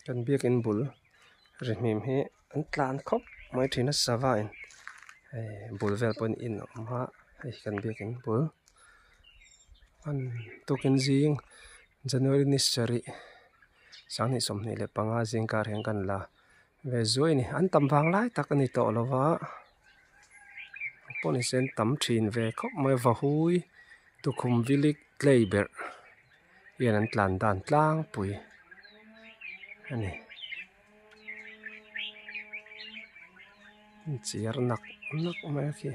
Kan biakin bul ri hnim hi an tlan khawp mai thin a sava in hei bul vel pawhin in a awm a hei kan biakin bul an tukin zing January ni sarih sanghnih 25 zingkar hian kan la ve zuai a ni an tam vang lai tak a ni tawh lo va pawh ni se an tam thin ve khawp mai a vahui tukhum vilik tlei berh hian an tlan dan tlangpui a ni chiar nak nak mai a khi.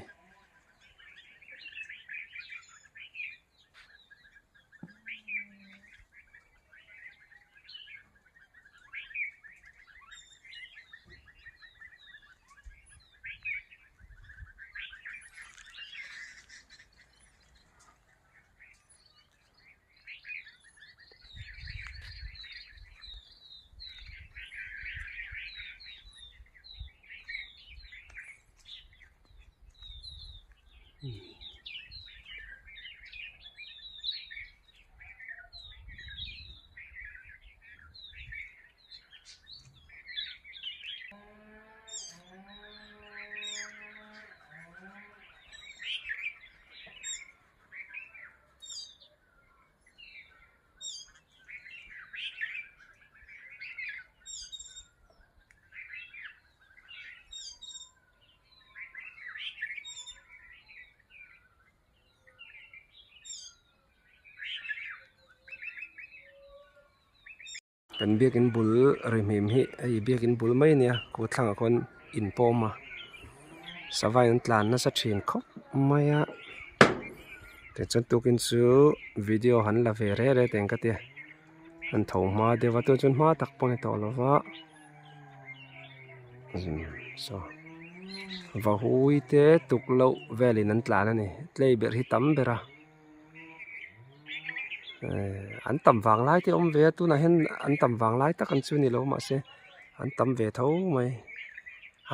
Kan biakin bul ri hmim hi hei biakin bul mai a nia kut thlangah khawn in pawm a sava in an tlan nasa thin khawp mai a tichuan tukin chu video han la ve reh reh teng ka tia an tho hma deuh a tun chuan hma tak pawh a ni tawh lo va saw vahui te tukloh velin an tlan a ni tlei ber hi tam ber a. An tam vang lai te a awm ve a tunah hian an tam vang lai tak an chu ni lo mahse an tam ve tho mai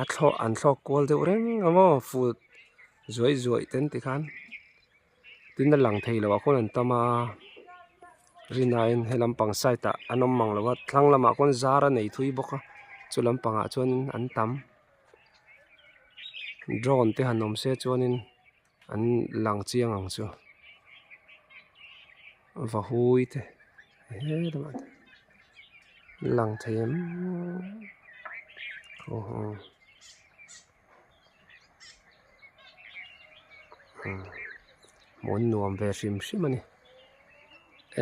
a thlawh an thlawk kual deuh reng a maw fut zuai zuai te an ti khan tin a lang thei lo ah khawn an tam a rinaiin he lampang side ah an awm mang lo a thlang lamah khawn zar a nei thui bawk a chu lampangah chuanin an tam drone te han awm se chuanin. An lang chiang ang chu vahui te he lamah te lang thei em aw haw hmuh an nuam ve hrim hrim a ni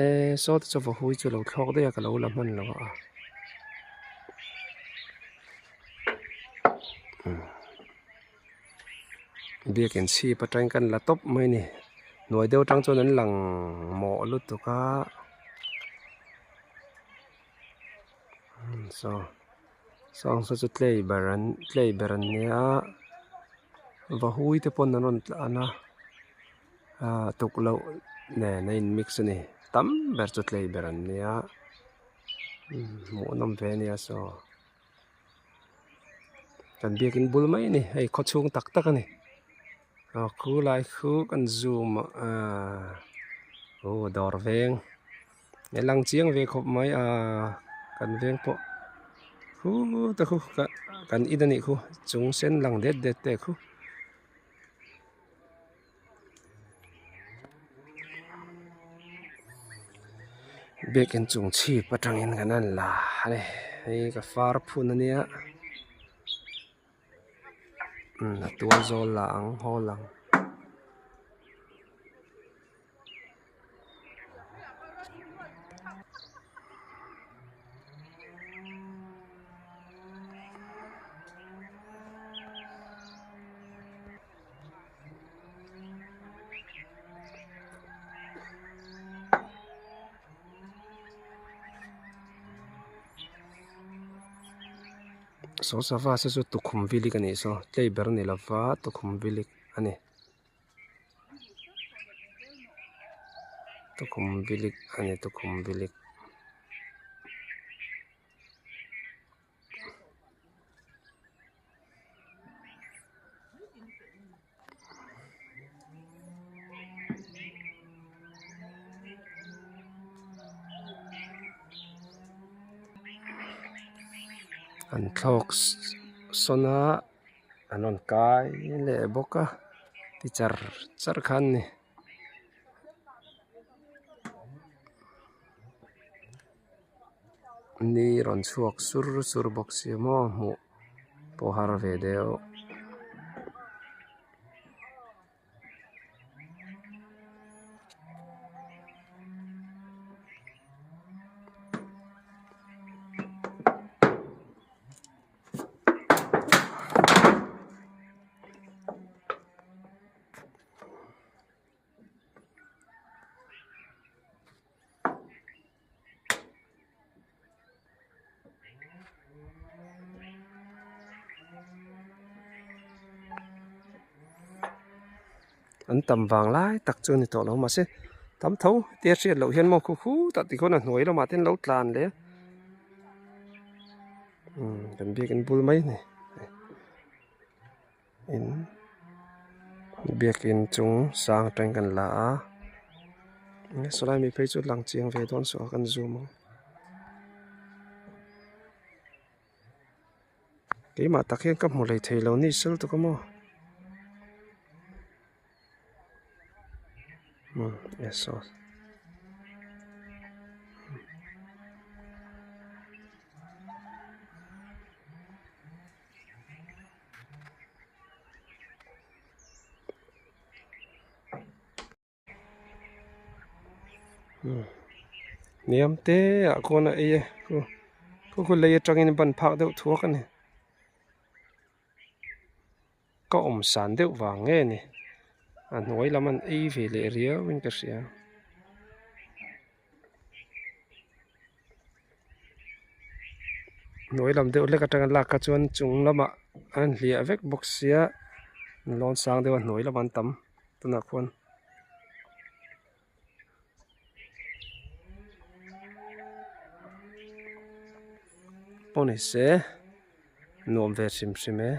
e saw te chu vahui chu lo thlawk daih a ka lo la hman lo a. Biakin chhip atangin kan la tawp mai a ni hnuai deuh atang chuan an lang mawh lutuk a saw sawng saw chu tlei ber an tlei ber an nia vahui te pawn an rawn tlan a ah tukloh nen a in mix a ni tam ber chu tlei ber an nia hmuhnawm ve a nia saw. Kan biakin bul mai a ni hei khaw chhung tak tak a ni aw khu lai khu kan zoom ahh aw dawr veng a lang chiang ve khawp mai ahh kan veng pawh khu te khu kan in a nih khu chung sen lang det det te khu. Biakin chung chhip atangin kan han la a ni hei ka far phun ania umm a tual zawl lah ang haw lang. Saw sava se chu tukhum vilik a nih saw tlei ber a ni lova tukhum vilik a ni tukhum vilik a ni tukhum vilik. An thlawk sawn a an rawn kai leh bawk a ti char char khan a ni. Ni rawn chhuak sur sur bawk sia maw hmuh pawh har ve deuh. An tam vang lai tak chu a ni tawh lo mahse tam tho tia hriat loh hian maw khu khu tak ti khawn a hnuai lamah te an lo tlan leh a umm kan biakin bul mai a ni. In biakin chung sang atangin kan la a sawlai mi phei chu lang chiang ve dawn suh a kan zoom ang keimah tak hian ka hmu lei thei lo ni sel tuk a maw umm e saw. Hniam te ah khawn a ei a khu khu lei atangin ban phak deuh thuak a ni ka awm san deuh vang nge ni a hnuai lam an ei ve leh riau in ka hria. Hnuai lam deuh hlek atanga lak kha chuan chung lamah a hliah vek bawk sia lawn sang deuh a hnuai lamah an tam tunah khuan. Pawh ni se nuam ve hrim hrim e.